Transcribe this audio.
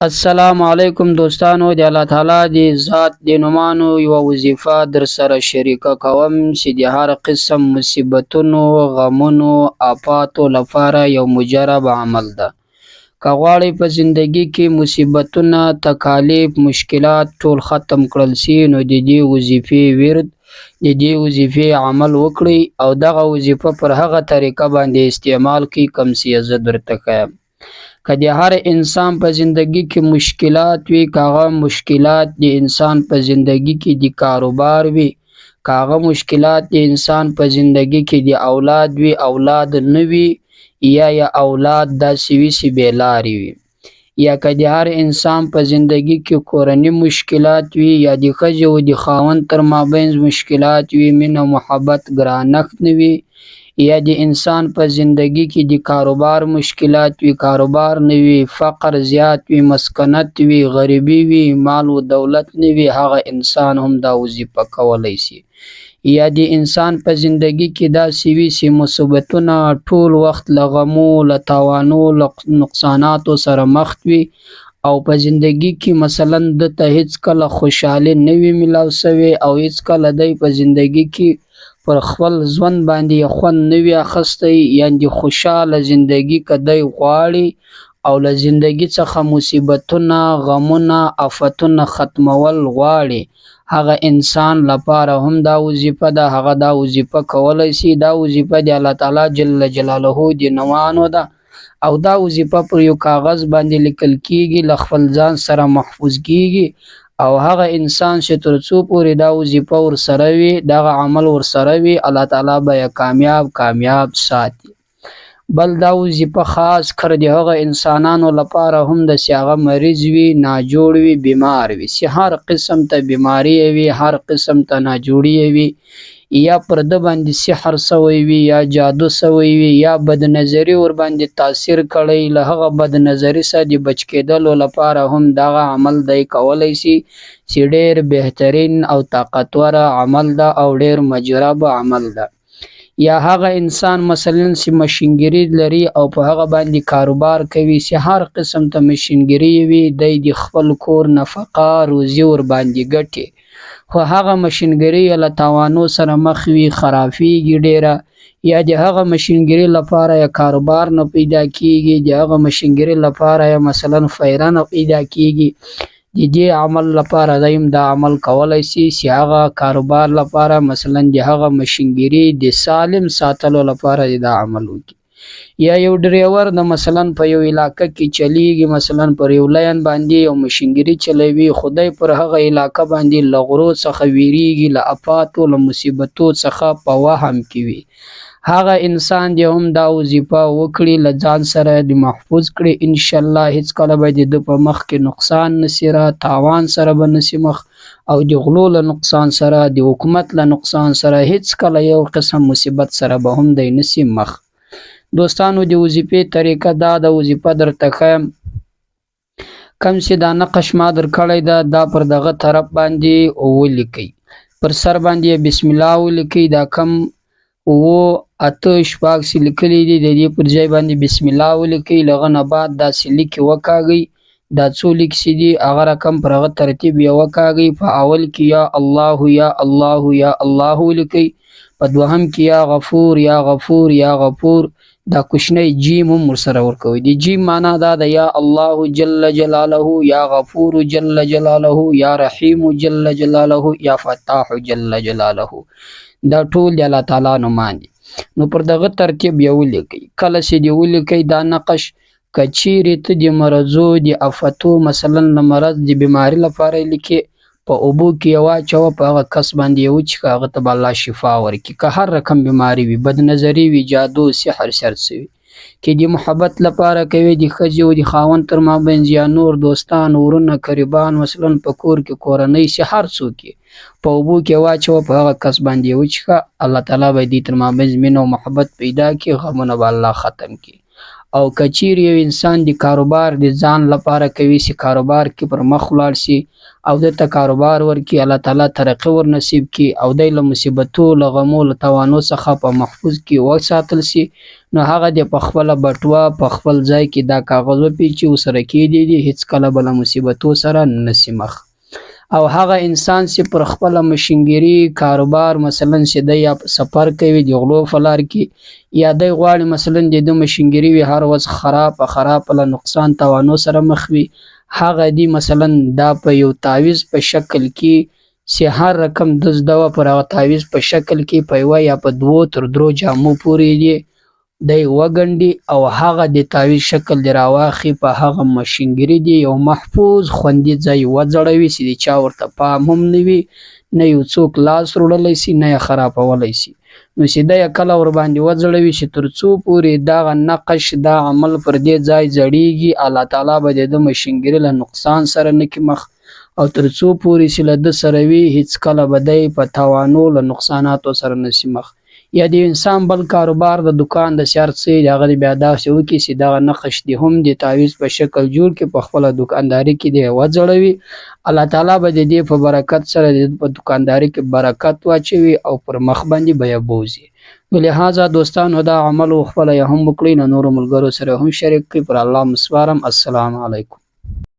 السلام علیکم دوستانو، د الله تعالی د ذات د نومانو یوه وظیفه در سره شریکه کوم چې د هر قسم مصیبتونو، غمونو، آفاتو لپاره یو مجرب عمل ده. که غواړئ په زندګي کې مصیبتونه، تکالیف، مشکلات ټول ختم کړل سي، نو د دې وظیفې ورد، د دې وظیفې عمل وکړئ او دغه وظیفه پر هغه طریقه باندې استعمال کړئ کوم چې زه درته ښیم. که د هر انسان په زندګي کې مشکلات وي، که هغه مشکلات د انسان په زندګي کې د کاروبار وي، که هغه مشکلات د انسان په زندګي کې د اولاد وي، اولاد نه وي، یا یې اولاد داسې وي چې بې لارې وي، یا که د هر انسان په زندګي کې کورني مشکلات وي، یا د ښځې او د خاوند تر مابین مشکلات وي، مینه محبت ګرانښت نه وي، یا د انسان په زندګي کې د کاروبار مشکلات وي، کاروبار نه وي، فقر زیات وي، مسکنت وي، غریبي وي، مال و دولت نه وي، هغه انسان هم دا وظیفه کولی شي. یا د انسان په زندګي کې داسې وي چې مصیبتونه ټول وخت له غمو، له تاوانو، له نقصاناتو سره مخ وي او په زندګي کې مثلا ده ته هیڅکله خوشحالي نه وي میلاو شوې او هیڅکله دی په زندګي کې پر خپل ژوند باندې خوند نه وي اخیستی، یعنې خوشحاله زندګي که دی غواړي او له زندګي څخه مصیبتونه، غمونه، آفتونه ختمول غواړي، هغه انسان لپاره هم دا وظیفه ده، هغه دا وظیفه کولی شي. دا وظیفه د الله تعالی جل جلاله د نومانو ده او دا وظیفه پر یو کاغذ باندې لیکل کیږي، له خپل ځان سره محفوظ کیږي او هغه انسان چې تر څو پورې دا وظیفه ورسره وي، دغه عمل ورسره وي، الله تعالی به یې کامیاب کامیاب ساتي. بل دا وظیفه خاص کر د هغه انسانانو لپاره هم ده چې هغه مریض وي، ناجوړ وي، بیمار وي، چې هر قسم ته بیماری وي، هر قسم ته ناجوړي وي، یا پر ده باندې سحر سوی وي، یا جادو سوی وي، یا بدنظري ورباندې تاثیر کړی، له هغه بدنظري څخه د بچ کېدلو لپاره هم دغه عمل دی کولی شي چې ډېر بهترین او طاقتور عمل ده او ډېر مجرب عمل ده. یا هغه انسان مثلا چې مشینګري لري او په هغه باندې کاروبار کوي، چې هر قسم ته مشینګري وي، دی د خپل کور نفقه روزي ورباندې ګټي، خو هغه مشینګري له تاوانو سره مخ وي، خرافیږي ډېره، یا د هغه مشینګري لپاره یې کاروبار نه پیدا کیږي، د هغه مشینګري لپاره یې مثلا فایره نه پیدا کیږي، د دې عمل لپاره دی هم دا عمل کولی شي چې هغه کاروبار لپاره مثلا د هغه مشینګري د سالم ساتلو لپاره دا عمل وکړي. یا یو ډریور د مثلا په یو علاقه کې چلیږي، مثلا پر یو لاین باندې یو مشینګري چلوي، خو دی پر هغه علاقه باندې له غرو څخه ویریږي، له افاتو، له مصیبتو څخه په وهم کې وي، هغه انسان دې هم دا وظیفه وکړي، له ځان سره دې محفوظ کړي، انشاءالله هیڅکله به د ده په مخ کې نقصان نه سي را، تاوان سره به نه سي مخ، او د غلو له نقصان سره، د حکومت له نقصان سره، هیڅکله یو قسم مصیبت سره به هم دی نه سي مخ. دوستانو، د وظیفې طریقه دا ده، وظیفه درته ښیم. کوم چې دا نقش ما درکړی ده، دا پر دغه طرف باندې ولیکئ، پر سر باندې بسم الله ولیکئ. دا کم 7 8 6 چې لیکلي دي، د دې پر ځای باندې بسم الله ولیکئ. له هغه نه بعد داسې لیکې وکاږئ، دا څو لیک چې دي هغه رقم پر هغه ترتیب یې وکاږئ. په اول کې یا الله یا الله یا الله ولیکئ، په دوهم کې یا غفور یا غفور یا غفور، دا کوچنی جیم هم ورسره ورکوئ. د جیم معنا دا ده یا الله جل جلاله، یا غفور جل جلاله، یا رحیم جل جلاله، یا فتاح جل جلاله، دا ټول د الله تعالی نومان دي. نو پر دغه ترتیب یې ولیکئ. کله چې دې ولیکئ دا نقش، که چیرې ته د مرضو د افتو مثلا له مرض د بیماري لپاره یې لیکې، په اوبو کې یې واچوه، په هغه کس باندې یې وچښه، هغه ته به الله شفا ورکړي. که هر رقم بیماري وي، بدنظري وي، جادو، سحر، شر څه وي، که د محبت لپاره کوي، د ښځې او د خاوند تر مابین یا نور دوستان، ورونه، قریبان، مثلا په کور کې کورنۍ چې هر څوک یې، په اوبو کې واچوه، په هغه کس باندې یې وچښه، الله تعالی به دې تر مابین مینه او محبت پیدا کړي، غمونه به الله ختم کړي. او که چیرې یو انسان د کاروبار د ځان لپاره کوي چې کاروبار کې پر مخ ولاړ شي او ده ته کاروبار ورکړي، الله تعالی ترقي ورنصیب کړي او دی له مصیبتو، له غمو، له تاوانو څخه په محفوظ کې وساتل شي، نو هغه دې په خپله بټوه په خپل ځای کې دا کاغذ وپیچي، ورسره کېږدي دي، هېڅکله به له مصیبتو سره نه شي مخ. او هغه انسان چې پر خپله مشینګري کاروبار مثلا چې دی یا سفر کوي د غلو په لار کې، یا دی غواړي مثلا د ده مشینګري وي هر ورځ خرابه خرابه له نقصان تاوانو سره مخ وي، هغه دی مثلا دا په یو تعویذ په شکل کې چې هر رقم د زده وه پر هغه تعویذ په شکل کې په یوه یا په دوو تر درو جامو پورې دی دی وګنډي او هغه د تعویذ شکل دی راواخلي، په هغه مشینګري دی یو محفوظ خوندي ځای وځړوي چې د چا ورته پام هم نه وي، نه یو څوک لاس وړلی شي، نه یې خرابولی شي. نو چې دی یې کله ورباندې وځړوي چې تر څو پورې دغه نقش دا عمل پر دې ځای ځړېږي، الله تعالی به د ده مشینګري له نقصان سره نه کړي مخ، او تر څو پورې چې له ده سره وي هېڅکله به دی په تاوانو له نقصاناتو سره نه شي مخ. یا د انسان بل کاروبار د دکان د هر څه دی، هغه دې بیا داسې وکړي چې دغه نقش دې هم د تعویذ په شکل جوړ کړي، په خپله دکانداري کې دې وځړوي، الله تعالی به د دې په برکت سره د په دکانداري کې برکت واچوي او پر مخ باندې به یې بوځي. نو لهذا دوستانو دا عمل خپله یې هم وکړئ، له نورو ملګرو سره هم شریک کړئ. پر الله مو سپارم. السلام علیکم.